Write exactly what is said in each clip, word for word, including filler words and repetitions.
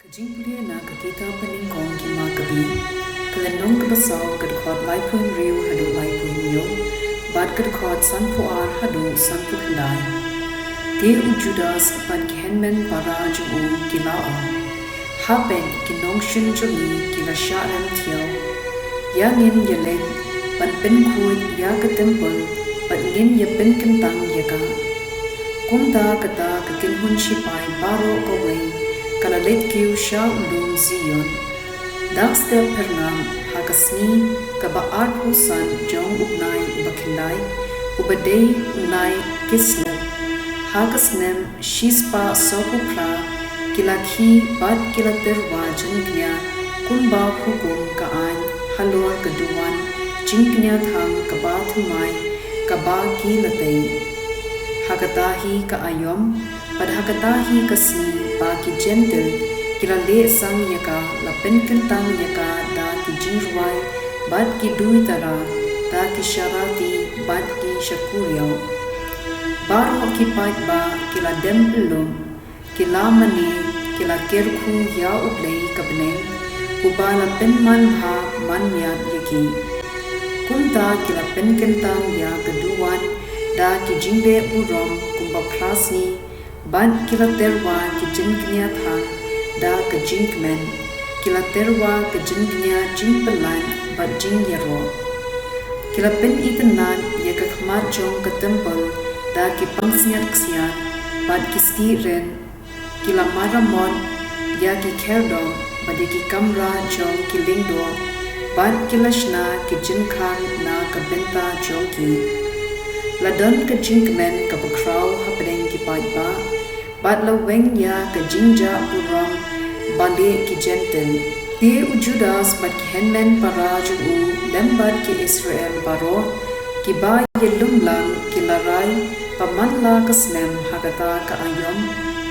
Jingpule na ka kitab Banyngkong ki Makabi, ka lynnong kaba saw, ka dkhot laiphew hynriew haduh laiphew hynñiew, bad ka dkhot sanphew ar haduh sanphew khyndai. Te u Judas bad ki hynmen para jong u ki la ong, ha peit, ki nongshun jong ngi ki la shah rem thiaw. Ïa ngin ïaleit ban pynkhuid ïa ka templ, bad ngin ïa pynkyntang ïa ka. Kumta kata ka kynhun shipai baroh kawei ka la leit kiew sha u lum Zion. Dak step phyrngam, ha ka sngi kaba arphew san jong u bnai uba khyndai, uba dei u bnai Kislev, ha ka snem shispah sawphew phra, ki la khie bad ki la tyrwa jingkñia, kumba hukum ka aiñ halor ka duwan jingkñia thang kaba thymmai kaba ki la tei. Ha kata hi ka aïom bad ha kata hi ka sngi ba ki Jentil ki la leh sang ïa ka, la pynkyntang ïa ka da ki jingrwai bad ki duitara, da ki sharati bad ki shakuriaw. Baroh ki paidbah ki la dem pynlum, ki la mane, ki la kyrkhu ïa U Blei ka bneng, uba la pynman bha man miat ïa ki. Kumta ki la pynkyntang ïa ka duwan da ki jingleh burom kumba phra sngi, bad ki la tyrwa ki jingkñia thang da ka jingkmen, ki la tyrwa ka jingkñia jingpyllait bad jingïaroh. Ki la pynitynnad ïa ka khmat jong ka templ da ki pangsngiat ksiar bad ki stieh ren, ki la maramot ïa ki khyrdop bad ïa ki kamra jong ki lyngdoh, bad ki la shna ki jingkhang na ka bynta jong ki. La don ka jingkmen kaba khraw hapdeng ki paidbah, bad la weng ïa ka jingjah burom ba leh ki Jentil. Te u Judas bad ki hynmen para jong u lem bad ki Israel baroh kiba ïalumlang ki la rai ba man la ka snem ha kata ka aïom,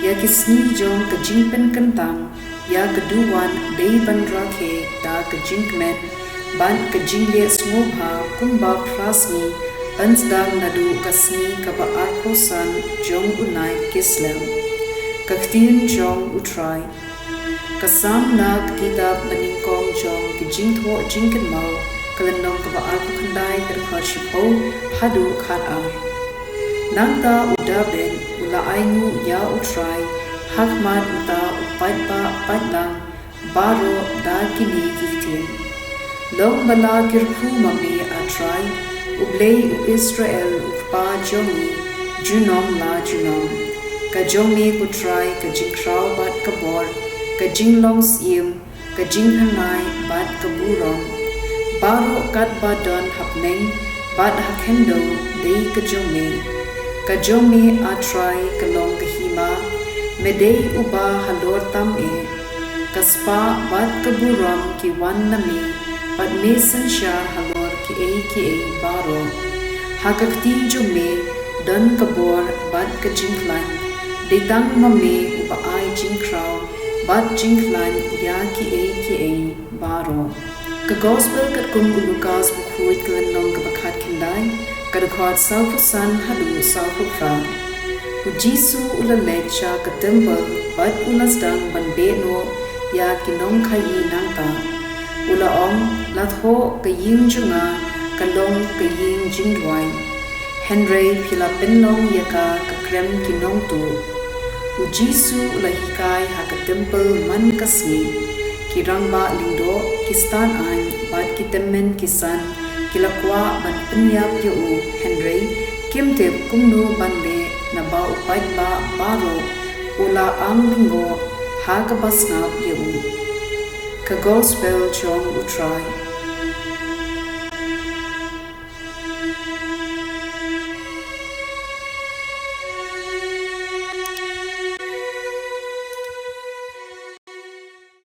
ïa ki sngi jong ka jingpynkyntang ïa ka duwan dei ban rakhe da ka jingkmen bad ka jingleh sngewbha kumba phra sngi, ban sdang naduh ka sngi kaba arphew san jong u bnai Kislev. Ka ktien jong U Trai. Ka Salm na ka kitab Banyngkong jong ki Jingthoh Jingkynmaw, ka lynnong kaba arphew khyndai, ka dkhot shiphew haduh khatar. Nangta u Dabid u la ainguh ïa U Trai ha khmat uta u paidbah paidlang baroh da kine ki ktien: Long ba la kyrkhu ma me, A Trai, U Blei u Israel u Kpa jong ngi, junom la junom. Ka jong me, ko Trai, ka jingkhraw bad ka bor, ka jinglong syiem, ka jingpynïaid bad ka burom. Baroh katba don ha bneng bad ha khyndew dei ka jong me. Ka jong me, A Trai, ka long ka hima, me dei uba halor tam eh. Ka spah bad ka burom ki wan na me, bad me synshar halor kiei kiei baroh. Ha ka kti jong me don ka bor bad ka jingkhlaiñ. Dei tang ma me uba ai jingkhraw bad jingkhlaiñ ïa kiei kiei baroh. Ka Gospel katkum u Lukas bakhuid, ka lynnong kaba khatkhyndai, ka dkhot sawphew san haduh sawphew phra. U Jisu u la leit sha ka templ bad u la sdang ban beh noh ïa ki nongkhaïi nangta. U la ong, La thoh, ka ïing jong nga ka long ka ïing jingduwai, hynrei phi la pynlong ïa ka ka krem ki nongtuh. U Jisu u la hikai ha ka templ man ka sngi. Ki rangbah lyngdoh, ki stad aiñ bad ki tymmen ki san ki la kwah ban pynïap ïa u, hynrei kim tip kumno ban leh, naba u paidbah baroh u la am lyngngoh ha kaba sngap ïa u. Ka Gospel jong U Trai.